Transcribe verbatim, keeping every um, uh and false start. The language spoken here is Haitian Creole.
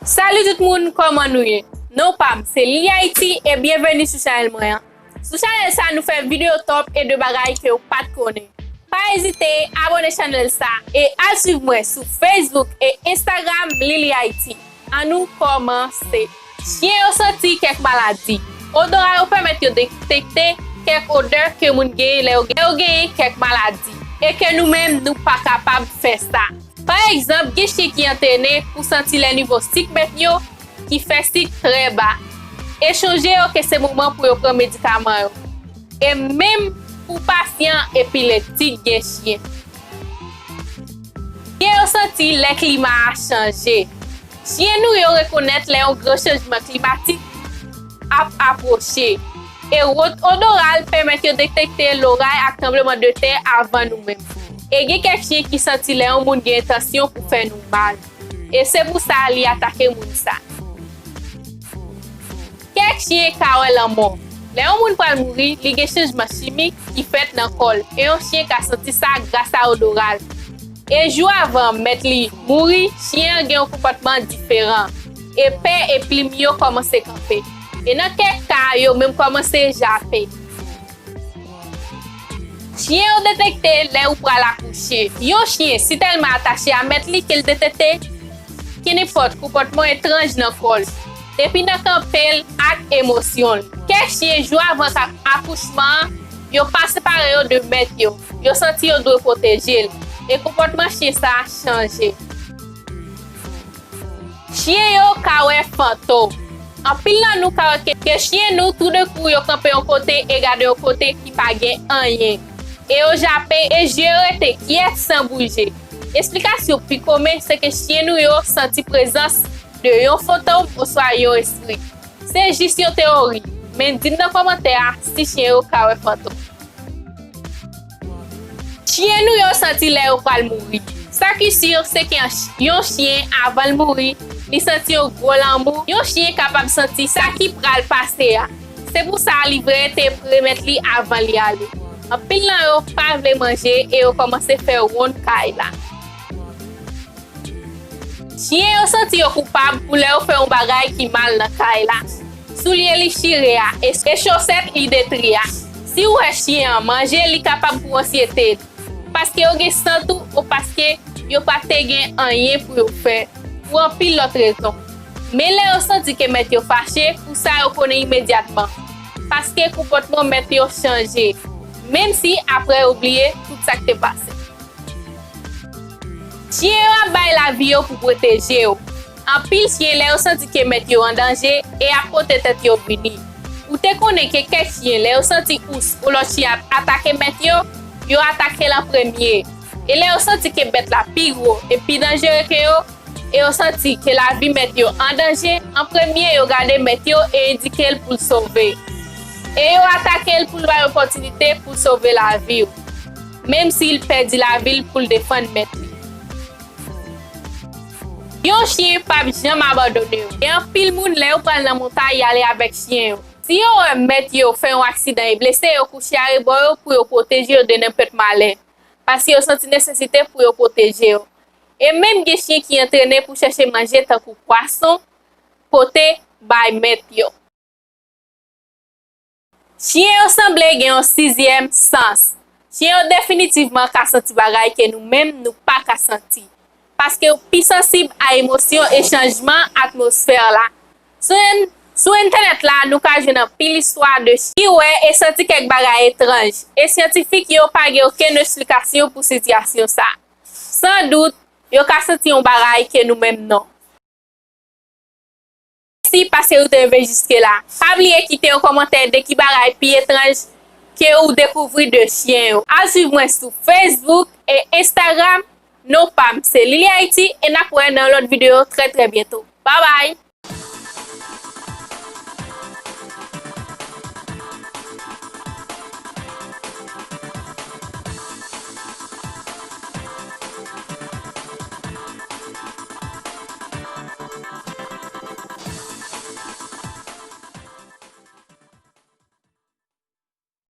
Salut tout moun, kòman nou ye? Non pa m se Lily Haiti e byenveni sou chanèl mwen an. Sou chanèl sa nou fè videyo top e de bagay ke w pa t konnen. Pa ezite abòne chanèl sa e al swiv mwen sou Facebook e Instagram Lily Haiti. Annou kòmanse. Chyen yo santi kèk maladi. Odora yo pèmèt yo detekte kèk odè ke moun genyen lè yo, lè yo genyen kèk maladi e ke nou menm nou pa kapab fè sa. Pa egzanp, gen chyen ki antrene pou santi lè nivo sik bèt yo ki fè sik trè ba. E chonje yo ke se moman pou yo pran medikaman yo. E menm pou pasyan epileptik gen chyen. Chyen yo santi lè klima a chanje. Chyen nou yo rekonèt lè yon gran chanjman klimatik ap apwoche. E wot odoral pèmèt yo detekte loray ak tranbleman de tè avan nou menm. E gen kèk chyen ki santi lè yon moun gen entansyon pou fè nou mal. E se pou sa li atake moun sa. Kèk chyen ka wè lanmò. Lè yon moun pral mouri, li gen chanjman chimik ki fèt nan kò l, e yon chyen ka santi sa gras a odora l. E jou avan mèt li mouri, chyen an gen yon konpòtman diferan. E pè e plim yo kòmanse kanpe. E nan kèk ka, yo menm kòmanse jape. Chyen yo detekte lè ou pral akouche. Yon chyen si tèlman atache a mèt li ke l detekte kenenpòt konpòtman etranj nan kò l, depi nan kanpe l ak emosyon l. Kèk chyen jou avan ak-, akouchman an, yo pa separe yo de mèt yo. Yo santi yo dwe pwoteje l. E konpòtman chyen sa a chanje. Chyen yo ka wè fantom. Anpil nan nou ka wè ke, ke chyen nou toudenkou yo kanpe yon kote e gade yon kote ki pa gen anyen. E yo jape e je yo rete kyèt san bouje. Esplikasyon pi komen se ke chyen nou yo santi prezans de yon fantom oswa yon espri. Se jis yon teyori, men di m nan kòmantè a si chyen yo ka wè fantom. Chyen nou yo santi lè yo pral mouri. Sa ki si, se ke yon ch-, yon chyen, avan l mouri, li santi yon gwo lanmou. Yon chyen kapab santi sa ki pral pase a. Se pou sa li vle te pre mèt li avan li ale. Anpil nan yo pa vle manje e yo kòmanse fè wonn kay la. Chyen yo santi yo koupab pou lè yo fè yon bagay ki mal nan kay la. Soulye li chire a, e, e chosèt li detri a. Si w wè chyen an manje, li kapab pou ansyete l. Paske yo gen sant ou, ou paske yo pa te gen anyen pou yo fè, pou anpil lòt rezon. Men lè yo santi ke mèt yo fache, pou sa yo konnen imedyatman. Paske konpòtman mèt yo chanje. Menm si apre yo bliye tout sa k te pase. Chyen yo ap bay lavi yo pou pwoteje w. Anpil chyen, lè yo santi ke mèt yo an danje, e ap pote tèt yo vini. Ou te konnen ke kèk chyen, lè yo santi ous ou lòt chyen ap atake mèt yo, yo atake l an premye. E lè yo santi ke bèt la pi gwo e pi danjere ke yo, e yo santi ke lavi mèt yo an danje, an premye yo gade mèt yo e endike l pou l sove. E yo atake l pou l bay opòtinite pou l sove lavi w. Menm si l pèdi lavi l pou l defann mèt li. Yon chyen p ap janm abandone w. Gen anpil moun, lè yo pral nan montay, y ale avèk chyen yo. Si yo wè mèt yo fè yon aksidan e blese, yo kouche arebò yo pou yo pwoteje yo de nenpòt malè, paske yo santi nesesite pou yo pwoteje yo. E menm gen chyen ki antrene pou chèche manje tankou pwason, pote bay mèt yo. Chyen yo sanble gen yon sizyèm sans. Chyen yo definitivman ka santi bagay ke nou menm nou pa ka santi, paske yo pi sansib a emosyon e chanjman atmosfè la. Sou en-, sou entènèt la, nou ka jwenn anpil istwa de chyen ki wè e santi kèk bagay etranj, e syantifik yo pa gen okenn esplikasyon pou sitiyasyon sa. San dout, yo ka santi yon bagay ke nou menm non. Mèsi paske ou te rive jiske la. Pa bliye kite yon kòmantè de ki bagay pi etranj ke ou dekouvri de chyen yo. Al swiv mwen sou Facebook e Instagram. Non pa m se Lily Haiti e n ap wè nan yon lòt videyo trè, trè byento. Babay!